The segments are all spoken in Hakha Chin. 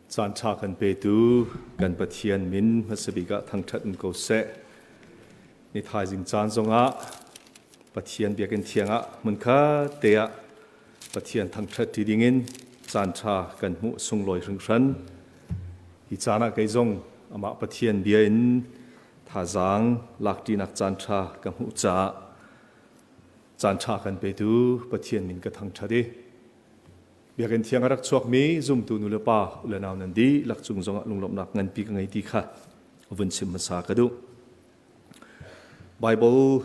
Caan ṭha kan petu kan Pathian min hmasabik ah thangṭhat in ko seh. Ni thaizing caan zongah Pathian biakinn thiang ah hmunkhat te ah Pathian thangṭhat ṭi dingin caan ṭha kan hmuh sunglawi hringhran. Hi caan ah kei zong amah Pathian bia in thazaang lakṭinak caan ṭha ka hmuh caah caan ṭha kan petu Pathian min ka thangṭhat i Biakinn thiang a rak chuakmi zumtu nu le pa u le nau nan dihlak cung zongah lunglawmhnak nganpi ka ngei ti kha vun chim hmasa ka duh. Bible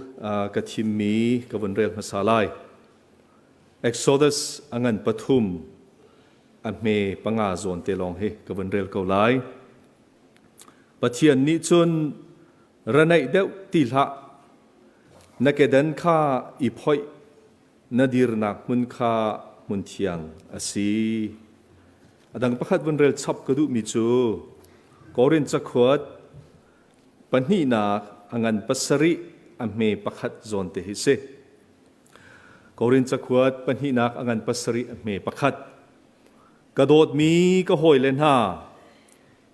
ka thimmi ka vun rel hmasa lai. Exodus a ngan pathum a hme panga zawn te lawng hi ka vun rel ko lai. Pathian nih cun ra naih deuh ti hlah na kedan kha i phoih na dirnak hmun kha hmun thiang a si. A dang pakhat vun rel chap ka duhmi cu Korin cakhuat pahnihnak a ngan pasarih a hme pakhat zawn te hi si. Korin cakhuat pahnihnak a ngan pasarih a hme pakhat. Ka dawtmi ka hawile hna,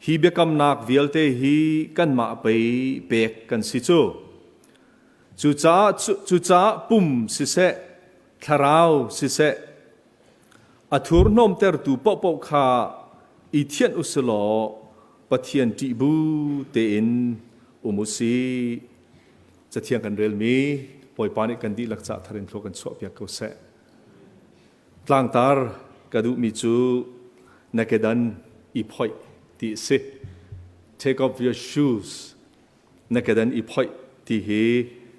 hi biakamnak vialte hi kanmah pei pek kan si cu. Cucaah pum siseh, thlarau siseh, a thurhnawmtertu paohpaoh kha i thianh u si law Pathian ṭih bu tein um u sih. Cathiang kan relmi Bawipa nih kan dihlak cah thar in thlua kan chuahpiak ko seh. Tlangtar ka duhmi cu na kedan i phoih ti a si. Take off your shoes. Na kedan i phoih ti hi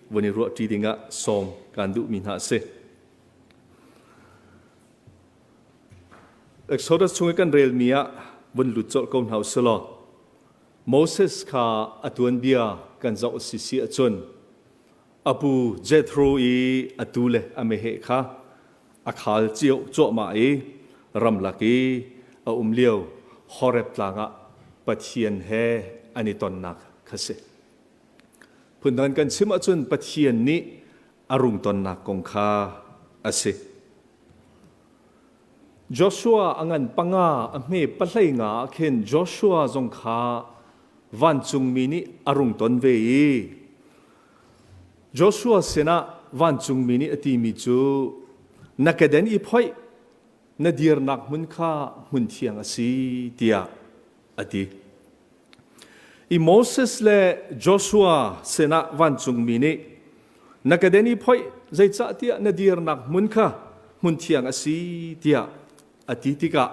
vun i ruahṭi dingah sawm kaan duhmi hna a si. Exodus chung i kan relmi ah vun lut colh ko hna usih law Moses kha a tuanbia kan zoh a si si ahcun a pu Jethro i a tu le a meheh kha a khal cio cuahmah i ramlak i a um lio Horeb tlang ah Pathian he an i tonnak kha si. Phundang kan chim ahcun Pathian nih a rung tonnak kong kha a si. Joshua a ngan panga a hme pahlei nga ah khin Joshua zong kha vancungmi nih a rung ton ve i Joshua sinah vancungmi nih a timi cu na keden i phoih na dirnak hmun kha hmun thiang a si tiah a ti. I Moses le Joshua sinah vancungmi nih na keden i phoih zeicahtiah na dirnak hmun kha hmun thiang a si tiah a ti tikah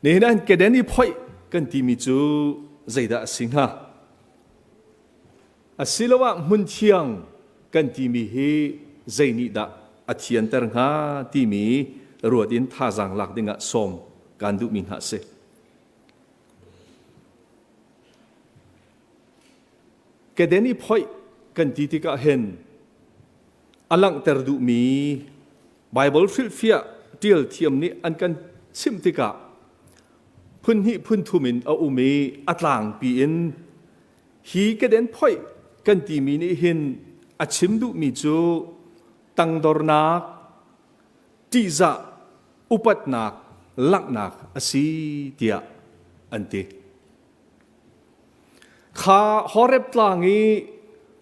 nihin ah keden i phoih kan timi cu zeidah a si hnga? Asiloah hmun thiang kan timi hi zei nih dah a thianter hnga timi ruat in thazaang lak dingah sawm kaan duhmi hna a si. Keden i phoih kan ti tikah hin a langhter duhmi Baibal hrilhfiah ṭial thiam nih an kan chimh tikah phun hnih phun thum in a um i a tlangpi in Hi keden phoih kan timi nih hin a chim duhmi cu tangdornak, ṭihzah, upatnak, langhnak a si tiah an ti. Kha Horeb tlang i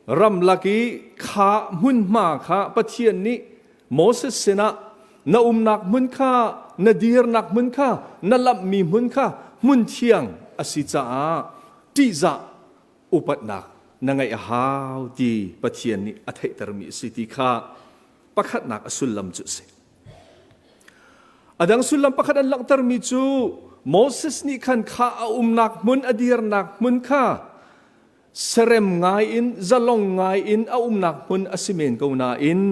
ramlak i kha hmunhma kha Pathian nih Moses sinah na umnak hmun kha na dirnak hmun kha na lamhmi hmun kha hmun thiang a si caah ṭihzah upatnak na ngeih a hau ti Pathian nih a theihtermi a si ti kha pakhatnak a sullam cu a si. A dang sullam pakhat an langhtermi cu Moses nih khan kha a umnak hmun a dirnak hmun kha serem ngai in zalong ngai in a umnak hmun a si men ko nain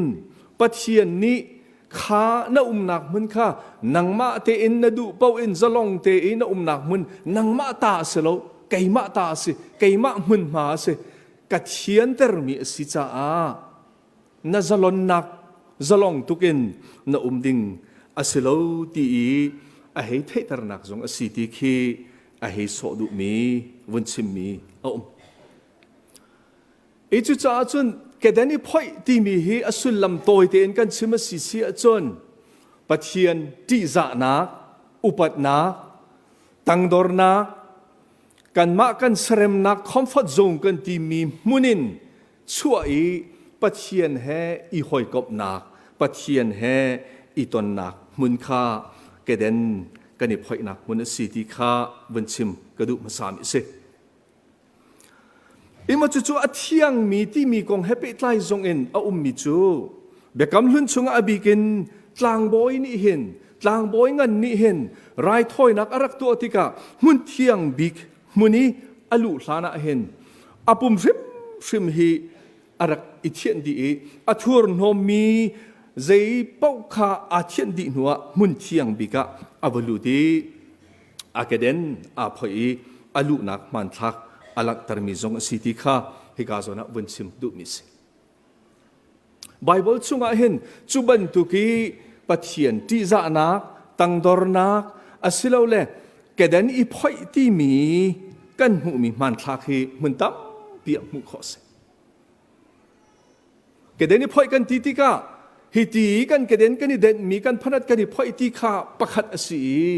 Pathian nih kha na umnak hmun kha nangmah tein na duh paoh in zalong tein na umnak hmun nangmah ta a si lo keimah ta a si keimah hmunhma a si ka thiantermi a si caah na zalonnak zalong tukin na um ding a si lo ti i a hei theihternak zong a si ti khi a hei sawh duhmi vun chimmi a um. I cucaah cun kedan i phoih timi hi a sullam tawi tein kan chim a si si ahcun Pathian ṭihzahnak, upatnak, Tangdornak, kanmah kan seremnak comfort zone kan timi hmun in chuah i Pathian he i hawikomhnak, Pathian he i tonnak hmun kha keden kan i phoihnak hmun a si ti kha vun chim ka duh hmasa mi a si. Ima cucu a thiangmi timi kong he pehtlai zong in a ummi cu Biakam Hlun chungah a bik in tlangbawi nih hin tlangbawi ngan nih hin raithawinak a rak tuah tikah hmun thiang bik hmun i a luh hlan ah hin a pum hrimhrim hi a rak i thianh dih i a thurhnawmmi zei paoh kha aa thianh dih hnuah hmun thiang bik ah a va lut i a keden aa phoih i a luhnak hmanthlak a langhtermi zong a si ti kha hika zawn ah vun chim duhmi a si. Baibal chungah hin cu bantuk i Pathian ṭihzahnak, tangdornak asilole keden i phoih timi kan hmuhmi hmanthlak hi hmun tampi ah hmuh khawh a si. Keden i phoih kan ti tikah hi ti kan keden kan i denhmi kan phanat kan i phoih ti kha pakhat a si i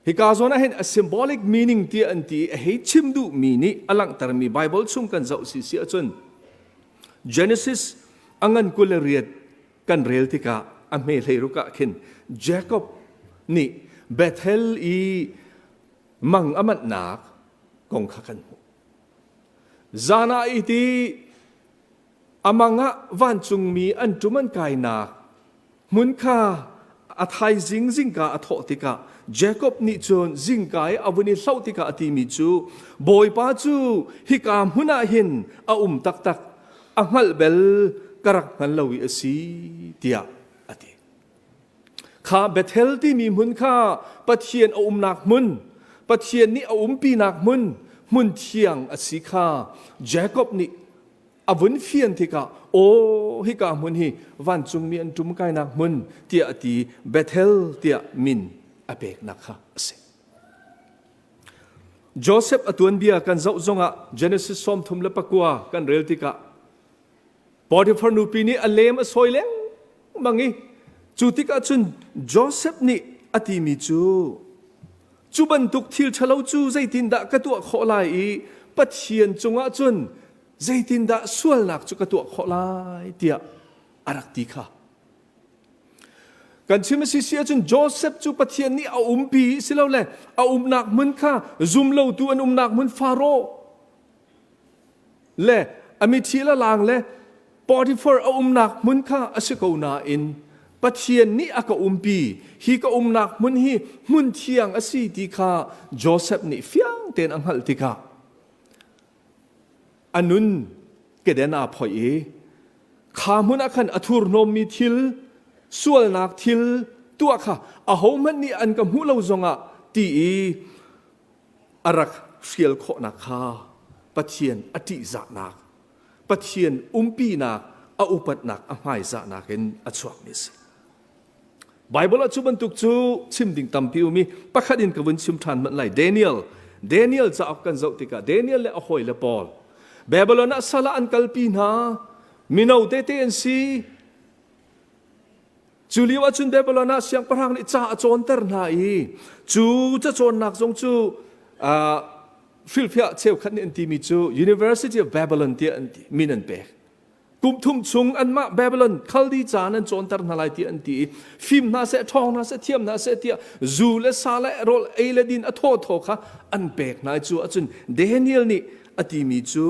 hika zawn ah hin a symbolic meaning tiah an ti i a hei chim duhmi nih a langhtermi Bible chung kan zoh si si ahcun Genesis a ngan 28 kan rel tikah a hme hlei ruk ah khin Jacob nih Bethel i mang a manhnak kong kha kan hmuh. Zan ah i ti a mang ah vancungmi an ṭum an kainak hmun kha a thaizing zingka a thawh tikah Jakob nih cun zingka i a vun i hlauh tikah a timi cu Bawipa cu hika hmun ah hin a um taktak a hngalh bel ka rak hngal lo i a si tiah a ti. Kha Bethel timi hmun kha Pathian a umnak hmun, Pathian nih a umpinak hmun, hmun thiang a si kha Jakob nih a vun fian tikah aw hika hmun hi vancungmi an ṭum kainak hmun tiah a ti Bethel tiah min a peknak kha a si. Joseph a tuanbia kan zoh zongah Genesis 39 kan rel tikah Potiphar nupi nih a lem a sawi lengmang i cu tikah cun Joseph nih a timi cu cu bantuk thil ṭhalo cu zeitindah ka tuah khawh lai i Pathian cungah cun zeitindah sualnak cu ka tuah khawh lai tiah a rak ti kha. Kan chim a si si ahcun Joseph cu Pathian nih a umpi silole a umnak hmun kha zumlotu an umnak hmun Faro le a mithi le lang le Potiphar a umnak hmun kha a si ko nain Pathian nih a ka umpi hi ka umnak hmun hi hmun thiang a si ti kha Joseph nih fiang tein a hngalh tikah a nun keden aa phoih i kha hmun ah khan a thurhnawmmi thil sualnak thil tuah kha ahohmanh nih an ka hmuh lo zongah ti i a rak hrial khawhnak kha Pathian a ṭihzahnak, Pathian umpinak, a upatnak, a hmaizahnak in a chuakmi a si. Bible ah cu bantuk cu chim ding tampi um i pakhat in ka vun chim ṭhan hmanh lai. Daniel, Daniel cauk kan zoh tikah Daniel le a hawile pawl Babylon ah sal ah an kalpi hna, mino tete an si. Cu lio ahcun Babylon ah siangpahrang nih ca a cawnter hna i cu cacawnnak zong cu uh, hrilhfiah cheukhat nih an timi cu University of Babylon tiah an ti, min an pek. Kum thum chung anmah Babylon Khaldi ca nan cawnter hna lai tiah an ti i fim hna seh, ṭhawng hna seh, thiam hna seh tiah zu le sa le rawl ei le din a thawthaw kha an pek hna i cu ahcun Daniel nih a timi cu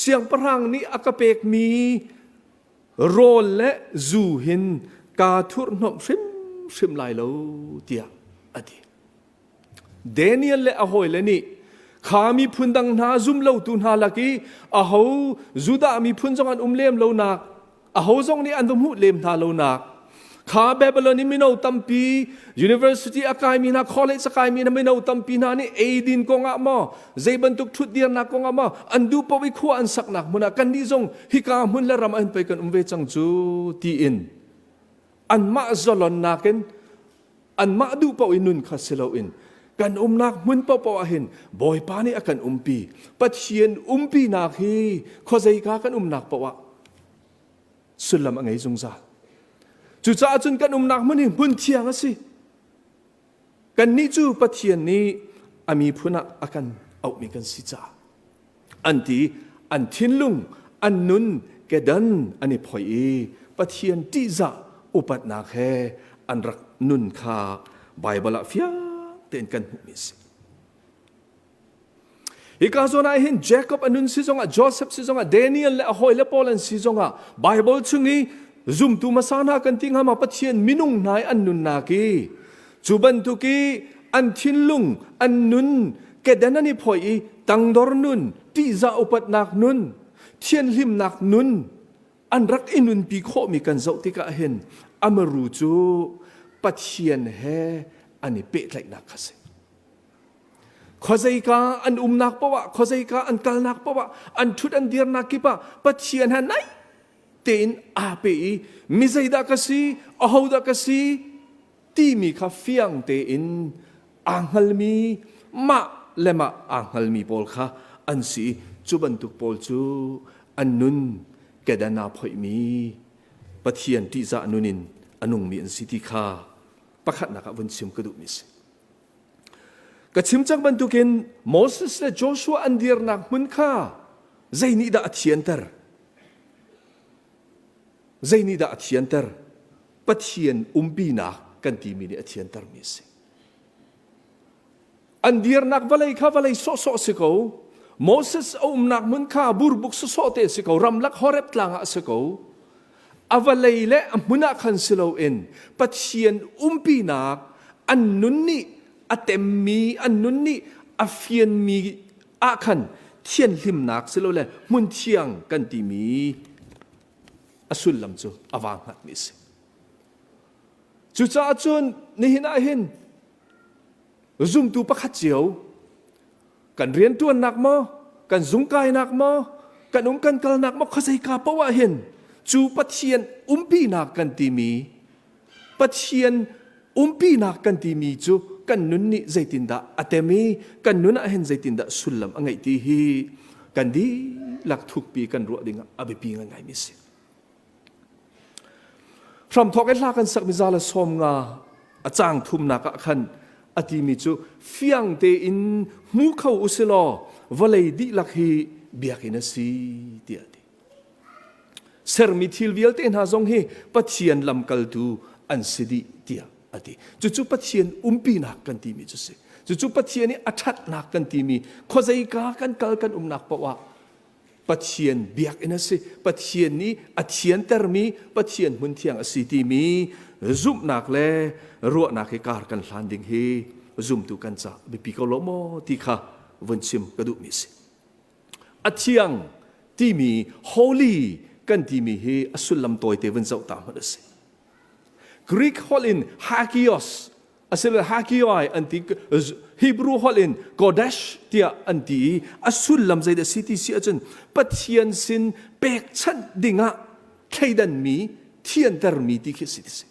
siangpahrang nih a ka pekmi rawl le zu hin kaa thurhhnawmh hrimhrim lai lo tiah a ti. Daniel le a hawile nih kha miphun dang hna zum lotu hna lak i aho Judah miphun zong an um lem lonak aho zong nih an va hmuh lem hna lonak kha Babylon i mino tampi university a kaimi hna college a kaimi hna mino tampi hna nih eidin kongah maw zei bantuk ṭhutdirnak kongah maw an duh paoh i khua an saknak hmun ah kannih zong hika hmun le ram ah hin pei kan um ve cang cu tiin anmah zalonnak in anmah duh paoh i nun kha si loin kan umnak hmun paohpaoh ah hin Bawipa nih a kan umpi Pathian umpinak hi khuazeika kan umnak paoh ah sullam a ngei zungzal. Cucaah cun kan umnak hmun hi hmun thiang a si. Kannih cu Pathian nih a miphun ah a kan auhmi kan si caah an ti an thinlung an nun kedan an i phoih i Pathian ṭihzah upatnak he an rak nun kha Baibal ah fiang tein kan hmuhmi a si. Hika zawn ah hin Jacob a nun si zongah Joseph si zongah Daniel le a hawile pawl an si zongah Bible chung i zumtu hmasa hna kan ti hnga ma Pathian minung hna i an nunnak i cu bantuk i an thinlung an nun kedan an i phoih i tangdor nun ṭihzah upatnak nun thianhlimnak nun an rak i nunpi khawhmi kan zoh tikah hin amaru cu Pathian he an i pehtlaihnak kha si. Khuazeika an umnak paoh ah, khuazeika an kalnak paoh ah, an ṭhut an dirnak kip ah Pathian he naih tein aa pe i mi zeidah ka si, ahodah ka si timi kha fiang tein aa hngalmi, mah le mah aa hngalmi pawl kha an si i cu bantuk pawl cu an nun kedan aa phoihmi Pathian ṭihzah nun in a nungmi an si ti kha pakhatnak ah vun chim ka duhmi a si. Ka chim cang bantukin Moses le Joshua an dirnak hmun kha zeinihdah a thianter? Zeinihdah a thianter? Pathian umpinak kan timi nih a thiantermi a si. An dirnak vawlei kha vawlei sawhsawh si ko. Moses a umnak hmun kha burbuk sawsawh te si ko. Ramlak Horeb tlang ah si ko. A vawlei le a hmun ah khan si loin Pathian umpinak an nun nih a temmi an nun nih a fianmi ah khan thianhlimnak silole hmun thiang kan timi a sullam cu a vaa hngatmi a si. Cucaah cun nihin ah hin zumtu pakhat cio kan rianṭuannak maw kan zungkainak maw kan um kan kalnak maw khuazeika paoh ah hin cu Pathian umpinak kan timi Pathian umpinak kan timi cu kan nun nih zeitindah a tem i kan nun ah hin zeitindah sullam a ngeih ti hi kan dihlak thukpi kan ruah ding ah a biapi ngaingaimi a si. Hramthawk i hla kan sakmi za le 50 a caang thumnak ah khan a timi cu fiang tein hmu kho u si law vawlei dihlak hi biakinn a si tiah a ti. Sermi thil vialte hna zong hi Pathian lamkaltu an si dih tiah a ti. Cucu Pathian umpinak kan timi cu si. Cucu Pathian i a ṭhatnak kan timi khuazeika kan kal kan umnak paoh ah Pathian biakinn a si. Pathian nih a thiantermi Pathian hmun thiang a si timi zumhnak le ruahnak hi kar kan hlan ding hi zumtu kan ca biapi ko lo maw ti kha vun chim ka duhmi a si. A thiang timi holy kan timi hi a sullam tawite vun zoh ta hmanh a si. Greek holh in hagios asilo hagioi an ti Hebrew holh in Kodesh tiah an ti i a sullam zeidah si ti si ahcun Pathian sin pekchanh dingah thleidanmi thiantermi ti khi si ti si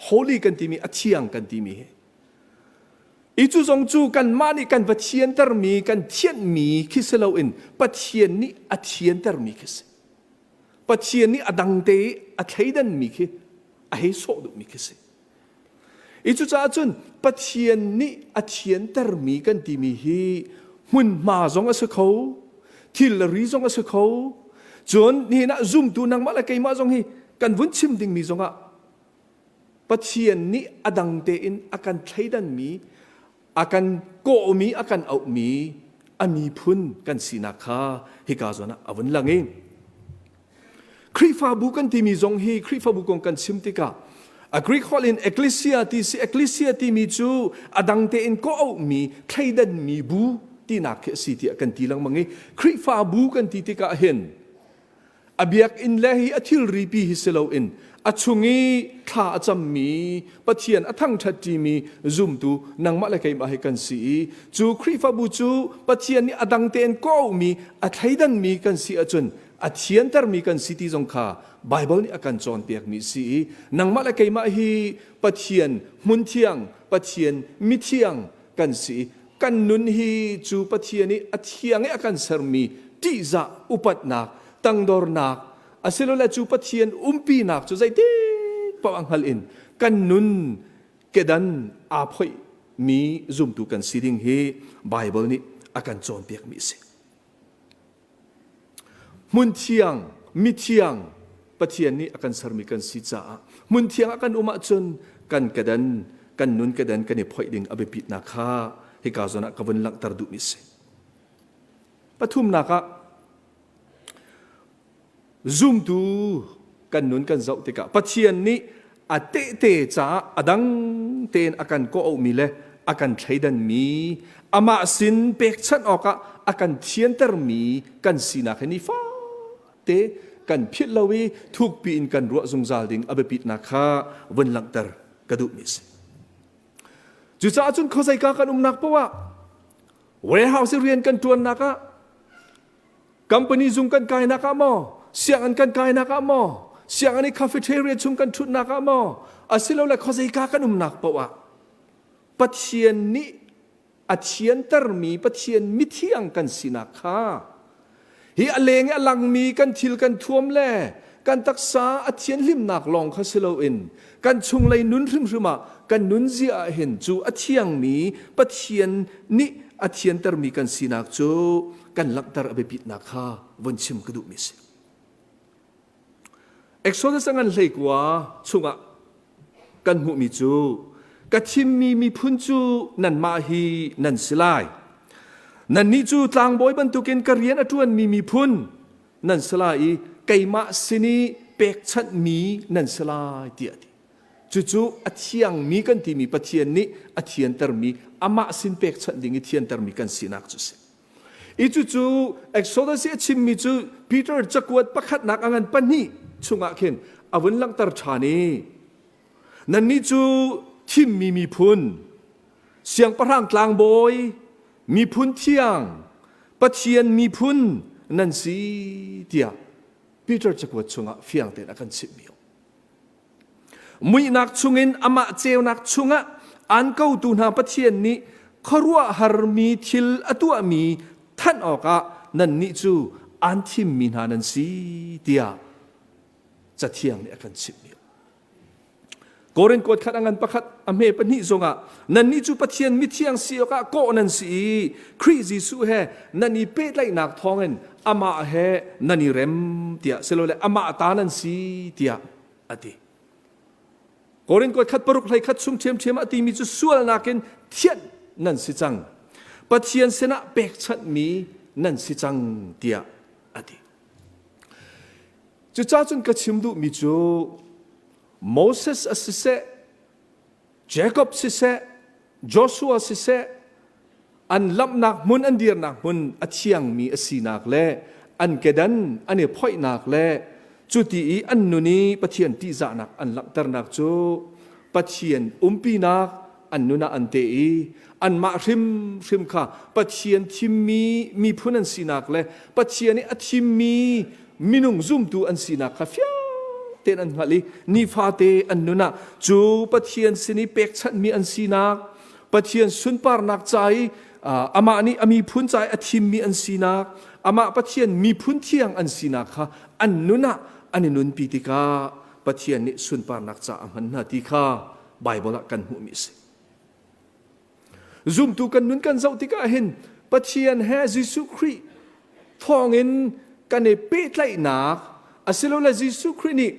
holy kan timi a thiang kan timi hi i cu zong cu kanmah nih kan va thiantermi kan thianhmi khi si loin Pathian nih a thiantermi khi si Pathian nih a dangte i a thleidanmi khi a hei sawh duhmi khi si. I cucaah cun Pathian nih a thiantermi kan timi hi hmunhma zong a si kho, thil le ri zong a si kho. Cun nihin ah zumtu nangmah le keimah zong hi kan vun chim dingmi zongah Pathian nih a dang tein a kan thleidanmi a kan kawhmi a kan auhmi a miphun kan sinak kha hika zawn ah a vun lang i Khrihfabu kan timi zong hi Khrihfabu kong kan chim tikah a Greek holh in ecclesia ti si ecclesia timi cu a dang tein kawh auhmi thleidanmi bu tinak khi a si tiah kan ti lengmang i Khrihfabu kan ti tikah hin A biakinn le hi a thilri pi hi si loin a chung i thla a cammi Pathian a thangṭhatṭimi zumtu nangmah le keimah hi kan si i cu Khrihfabu cu Pathian nih a dang tein kawhmi a thleidanmi kan si ahcun a thiantermi kan si ti zong kha Baibal nih a kan cawnpiakmi si i nangmah le keimah hi Pathian hmunthiang Pathian mithiang kan si i kan nun hi cu Pathian i a thiang i a kan sermi ṭihzah upatnak tangdornak asilole cu Pathian umpinak cu zeitik paoh a hngalh in kan nun kedan aa phoih mi zumtu kan si ding hi Bible nih a kan cawnpiakmi a si. Hmun thiang, mithiang Pathian nih a kan sermi kan si caah hmun thiang ah kan um ahcun kan kedan, kan nun kedan kan i phoih ding a biapitnak kha hika zawn ah ka vun langhter duhmi a si. Pathumnak ah Zumtu kan nun kan zoh tikah Pathian nih a tehte caah a dang tein a kan kawh-auhmi le a kan thleidanmi, amah sin pekchanh awkah a kan thiantermi kan sinak hi nifate kan philh lo i thukpi in kan ruah zungzal ding a biapitnak kha vun langhter ka duhmi a si. Cucaah cun khuazeika kan umnak paoh ah warehouse i rian kan ṭuannak ah Company zung kan kainak ah maw, sianginn kan kainak ah maw, sianginn i cafeteria chung kan ṭhutnak ah maw, asilole khuazeika kan umnak paoh ah Pathian nih a thiantermi Pathian mithiang kan sinak kha hi a leng i a langmi kan thil kan thuam le kan taksa a thianhlimnak lawng kha si loin kan chunglei nun hrimhrim ah kan nunzia ah hin cu a thiangmi Pathian nih a thiantermi kan sinak cu kan langhter a biapitnak kha vun chim ka duhmi a si. Exodus a ngan hleikua chungah kan hmuhmi cu ka thimmi miphun cu nanmah hi nan si lai. Nannih cu tlangbawi bantukin ka rian a ṭuanmi miphun nan si lai i keimah sin i pekchanhmi nan si lai tiah a ti. Cucu a thiangmi kan timi Pathian nih a thiantermi amah sin pekchanh ding i thiantermi kan sinak cu a si. I cucu Exodus i a chimmi cu Peter cakuat pakhatnak a ngan pahnih chungah khin a vun langhter ṭhan i nannih cu thimmi miphun siangpahrang tlangbawi miphun thiang Pathian miphun nan si tiah Peter cakuat chungah fiang tein a kan chimhmi Muihnak chungin amah ceunak chungah aan kotu hna Pathian nih khuaruahharmi thil a tuahmi thanh awkah nannih cu aan thimmi hna nan si tiah Cathiang nih a kan chimhmi. Korin kuat khat a ngan pakhat a hme pahnih zongah nannih cu Pathian mithiang si awkah kawh nan si i Khrih Jesuh he nan i pehtlaihnak thawngin amah he nan i rem tiah silole amah ta nan si tiah a ti. Korin kuat khat paruk hlei khat chung ṭhiamṭhiam a timi cu sualnak in thianh nan si cang. Pathian sinah pekchanhmi nan si cang tiah a ti. Cucaah cun ka chim duhmi cu Moses a siseh, Jacob siseh, Joshua siseh, an lamhnak hmun an dirnak hmun a thiangmi a sinak le an kedan an i phoihnak le cuti i an nun i Pathian ṭihzahnak an langhternak cu Pathian umpinak an nun ah an te i anmah hrimhrim kha Pathian thimmi miphun an sinak le Pathian i a thimmi minung zumtu an sinak kha fiang tein an hngalh i nifate an nun ah cu Pathian sin i pekchanhmi an sinak Pathian sunparnak ca i amah nih a miphun ca i a thimmi an sinak amah Pathian miphun thiang an sinak kha an nun ah an i nunpi tikah Pathian nih sunparnak ca a hman hna ti kha Baibal ah kan hmuhmi a si. Zumtu kan nun kan zoh tikah hin Pathian he Jesuh Khrih thawngin kan i pehtlaihnak asilole Jesuh Khrih nih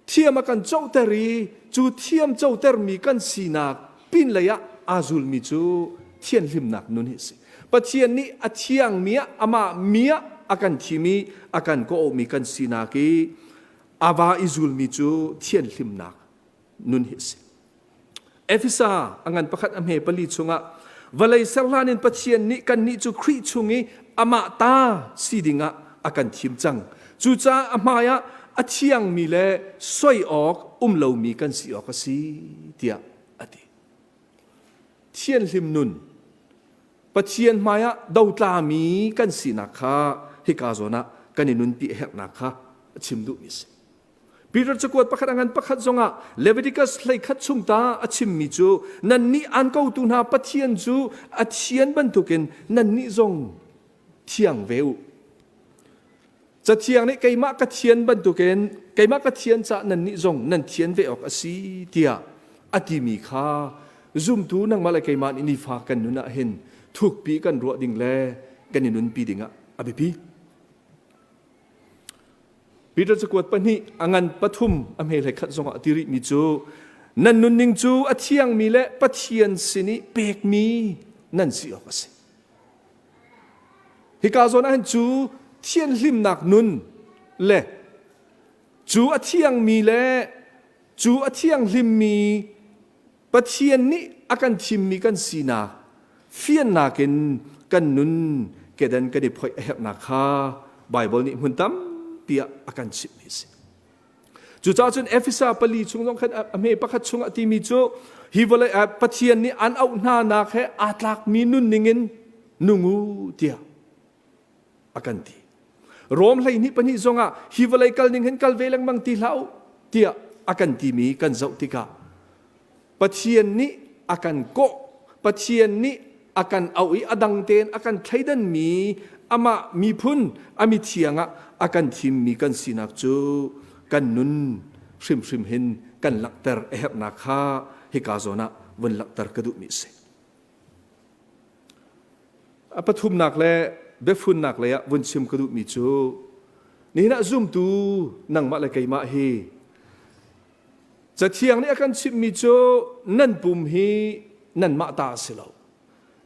thiam a kan coter i cu thiam cotermi kan sinak pinlei ah aa zulmi cu thianhlimnak nun hi a si. Pathian nih a thiangmi ah amah mi ah a kan thim i a kan kawhmi kan sinak i a va i zulmi cu thianhlimnak nun hi a si. Efesa a ngan pakhat a hme pali chungah vawlei ser hlan in Pathian nih kannih cu Khrih chung i amah ta si dingah a kan thim cang. Cucaah a hmaiah a thiangmi le soi awk um lomi kan si awk a si tiah a ti. Thianhlim nun Pathian hmaiah dotlami kan sinak kha hika zawn ah kan i nunpi a herhnak kha a chim duhmi a si. Peter cakuat pakhat a ngan pakhat zongah Leviticus hleikhat chung ta a chimmi cu nannih aan kotu hna Pathian cu a thian bantukin nannih zong thiang ve u. Cathiang nih keimah ka thian bantukin keimah ka thian caah nannih zong nan thian ve awk a si tiah a timi kha zumtu nangmah le keimah nih nifa kan nun ah hin thukpi kan ruah ding le kan i nunpi ding ah a biapi. Peter cakuat pahnih a ngan pathum a hme hlei khat zongah a ti rihmi cu nan nunning cu a thiangmi le Pathian sin i pekmi nan si awk a si. Hika zawn ah hin cu thianhlimnak nun le cu a thiangmi le cu a thianghlimmi Pathian nih a kan thimmi kan sinak fiannak in kan nun kedan kan i phoih a herhnak kha Baibal nih hmun tampi ah a kan chimhmi a si. Cucaah cun Efesa pali chung zong khan a hme pakhat chungah timi cu hi vawlei ah Pathian nih an auh hna nak he aa tlakmi nunning in nung u tiah a kan ti. Rom 12 pahnih zongah hi vawlei kal ning hin kal ve lengmang ti hlah u tiah a kan timi kan zoh tikah Pathian nih a kan kawh, Pathian nih a kan auh i a dang tein a kan thleidanmi amah miphun a mithiang ah a kan thimmi kan sinak cu kan nun hrimhrim hin kan langhter a herhnak kha hika zawn ah vun langhter ka duhmi a si. A pathumnak le biafunnak lei ah vun chim ka duhmi cu nihin ah zumtu nangmah le keimah hi Cathiang nih a kan chimhmi cu nan pum hi nanmah ta a si lo.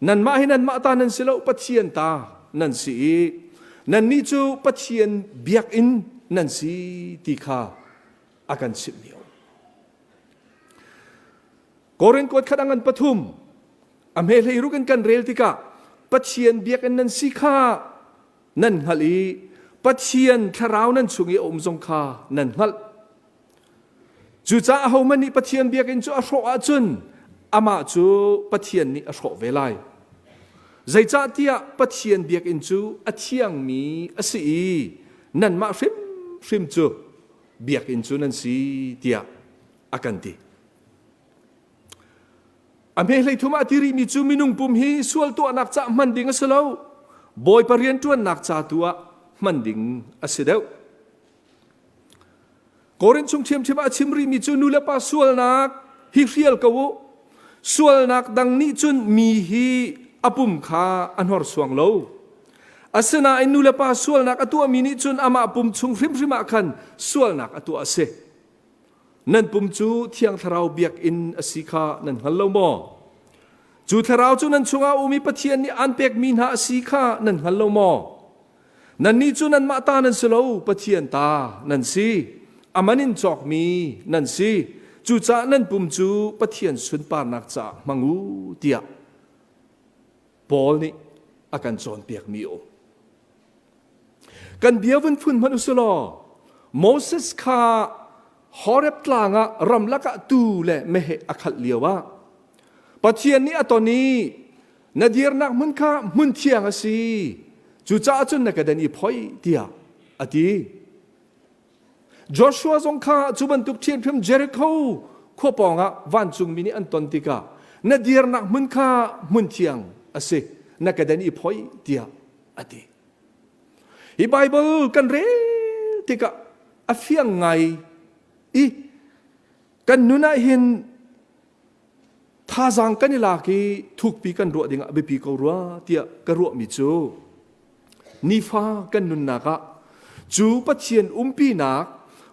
Nanmah hi nanmah ta nan si lo, Pathian ta nan si i nannih cu Pathian biakinn nan si ti kha a kan chimhmi a um. Korin kuat khat a ngan pathum a hme hlei ruk in kan rel tikah Pathian biakinn nan si kha nan hngalh i Pathian thlarau nan chung i a um zong kha nan hngalh. Cucaah ahohmanh nih Pathian biakinn cu a hrawh ahcun amah cu Pathian nih a hrawh ve lai. Zeicahtiah Pathian biakinn cu a thiangmi a si i nanmah hrimhrim cu biakinn cu nan si tiah a kan ti. A hme hleithum ah a ti rihmi cu minung pum hi sual tuahnak ca hman ding a si lo. Bawipa rianṭuannak ca tu ah hman ding a si deuh. Korin chung ṭhiamṭhiam ah a chim rihmi cu nu le pa sualnak hi hrial ko u. Sualnak dang nih cun mi hi a pum kha a hnorsuang lo. Asinain nu le pa sualnak a tuahmi nih cun amah pum chung hrimhrim ah khan sualnak a tuah a si. Nan pum cu Thiang Thlarau biakinn a si kha nan hngal lo maw? Cu Thlarau cu nan chungah a um i Pathian nih aan pekmi hna a si kha nan hngal lo maw? Nannih cu nanmah ta nan si lo, Pathian ta nan si. A man in cawkmi nan si. Cucaah nan pum cu Pathian sunparnak caah hmang u tiah Paul nih a kan cawnpiakmi a um. Kan bia vun phun hmanh u si law, Moses kha Horeb tlang ah ramlak ah tuu le meheh a khalh lio ah Pathian nih a ton i na dirnak hmun kha hmun thiang a si cucaah cun na kedan i phoi tiah a ti Joshua zong kha cu bantuk ṭhiamṭhiam Jericho khua pawngah vancungmi nih an ton tikah na dirnak hmun kha hmun thiang a si na kedan i phoi tiah a ti hi Bible kan rel tikah a fiang ngai i kan nun ah hin thazaang kan i lak i thukpi kan ruah dingah biapi ko rua tiah ka ruahmi cu nifa kan nunnak ah cu Pathian umpinak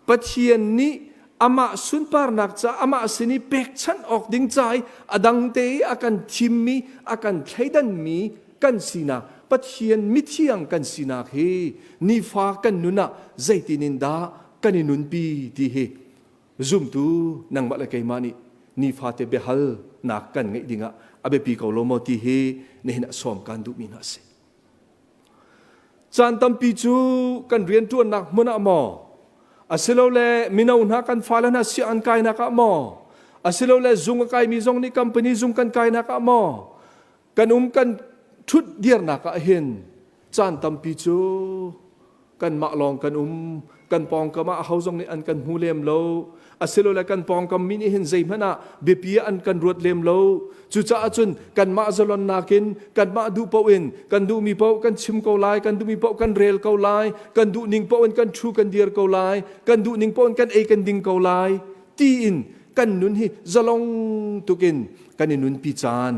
Pathian nih amah sunparnak ca amah sin i pekchanh awk ding ca i a dang te i a kan thimmi a kan thleidanmi kan sinak Pathian mithiang kan sinak hi nifa kan nun ah zeitin in dah kan i nunpi ti hi Zumtu nangmah le keimah nih nifate biahalnak kan ngeih dingah a biapi ko lo maw ti hi nihin ah sawm kaan duhmi hna a si. Caan tampi cu kan rianṭuannak hmun ah maw, asilole mino hna kan fale hna sianginn kainak ah maw, asilole zung a kaimi zong nih company zung kan kainak ah maw, kan um kan ṭhut dirnak ah hin caan tampi cu kanmah lawng kan um kan pawngkam ah aho zong nih an kan hmu lem lo asilole kan pawngkam mi nih hin zeihmanh ah biapi ah an kan ruat lem lo cucaah cun kanmah zalonnak in kanmah duh paoh in kan duhmi paoh kan chim ko lai kan duhmi paoh kan rel ko lai kan duh ning paoh in kan ṭhu kan dir ko lai kan duh ning paoh in kan ei kan ding ko lai tiin. kan nun hi zalong tukin kan i nunpi caan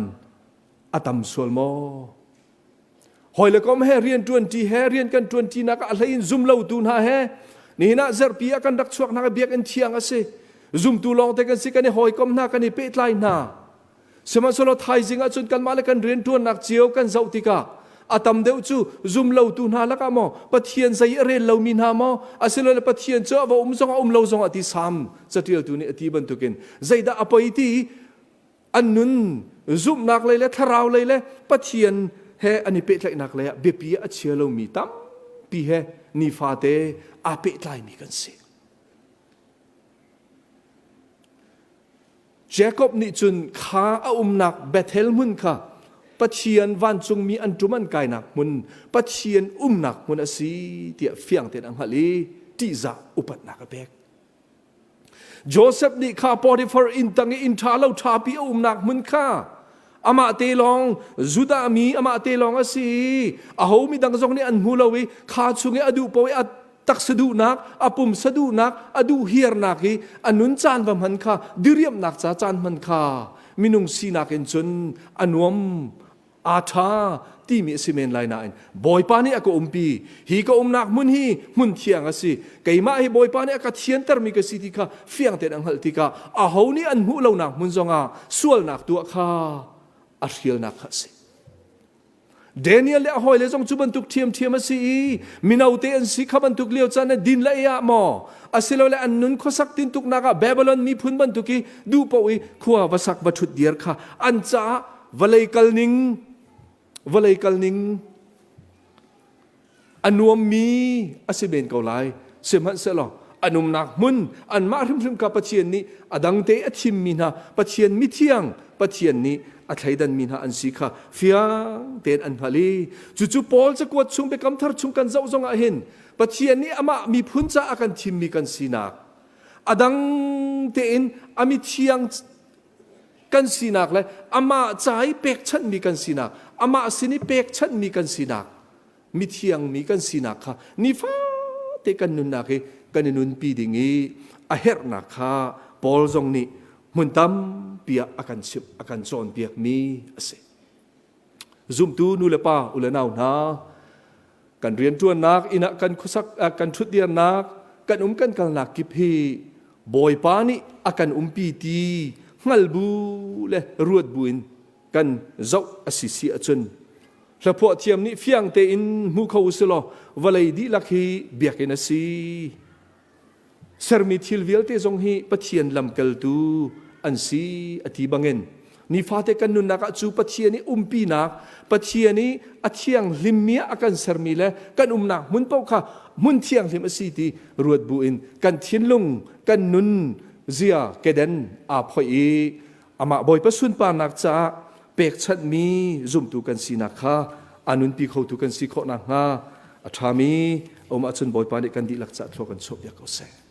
a tam sual maw? Hawi le kom he rian ṭuanṭi he rian kan ṭuanṭinak ah a hlei in zum lotu hna he nihin ah zarhpi ah kan rak chuak hna biakinn thiang a si. Zumtu lawngte kan si kan i hawikom hna kan i pehtlai hna. Sihmanhsehlaw thaizing ahcun kanmah le kan rianṭuannak cio kan zoh tikah a tam deuh cu zum lotu hna lakah maw Pathian zei a rel lomi hna maw asilole Pathian cu a va um zong a um lo zong ah ti Salm caṭialtu nih a ti bantukin zeidah a poi ti an nun zumhnak lei le thlarau lei le Pathian he an i pehtlaihnak lei ah biapi ah a chia lomi tampi he nifate aa pehtlaimi kan si. Jakob nih cun kha a umnak Bethel hmun kha Pathian vancungmi an ṭum an kainak hmun, Pathian umnak hmun a si tiah fiang tein a hngalh i ṭihzah upatnak a pek. Joseph nih kha Potiphar inn tang i inn ṭha lo ṭhapi a umnak hmun kha amah te lawng Judah mi amah te lawng a si i aho mi dang zong nih an hmu lo i kha chung i a duh paoh i a taksa duhnak a pumsa duhnak a duh hiarnak i a nun caan va hman kha diriamnak ca caan hman kha minung sinak in cun a nuam aa ṭha timi a si men lai nain Bawipa nih a ka umpi hi ka umnak hmun hi hmun thiang a si keimah hi Bawipa nih a ka thiantermi ka si ti kha fiang tein a hngalh tikah aho nih an hmuh lonak hmun zongah sualnak tuah kha a hrialnak kha a si. Daniel le a hawile zong cu bantuk ṭhiamṭhiam a si i mino te an si kha bantuk lio caan ah din le ei ah maw asilole an nun khuasak tintuknak ah Babylon miphun bantuk i duh paoh i khua va sak va ṭhut dir kha an caah vawlei kalning vawlei kalning a nuammi a si men ko lai sihmanhsehlaw an umnak hmun anmah hrimhrim kha Pathian nih a dangte a thimmi hna Pathian mithiang Pathian nih a thleidanmi hna an si kha fiang tein an hngalh i cucu Paul cakuat chung biakam thar chung kan zoh zongah hin Pathian nih amah miphun caah a kan thimmi kan sinak a dang tein a mithiang kan sinak le amah ca i pekchanhmi kan sinak amah sin i pekchanhmi kan sinak mithiang mi kan sinak kha nifate kan nunnak hi kan i nunpi ding i a herhnak kha Paul zong nih hmun tampi ah a kan chimh a kan cawnpiakmi a si. Zumtu nu le pa u le nau hna kan rianṭuannak inn ah kan khuasak kan ṭhutdirnak kan um kan kalnak kip hi Bawipa nih a kan umpi ti hngal bu le ruat bu in kan zoh a si si ahcun hlaphuah thiam nih fiang tein hmu kho usilaw vawlei dihlak hi biakinn a si. Sermi thil vialte zong hi Pathian lamkaltu an si a ti bangin nifate kan nunnak ah cu Pathian i umpinak Pathian i a thianghlimmi ah a kan sermi le kan umnak hmun paoh kha hmun thianghlim a si ti ruat bu in kan thinlung kan nun zia keden aa phoih i amah Bawipa sunparnak caah pekchanhmi zumtu kan sinak kha a nunpi khotu kan si khawh nakhnga a ṭhami um ahcun Bawipa nih kan dihlak caah thlua kan chuahpiak ko seh.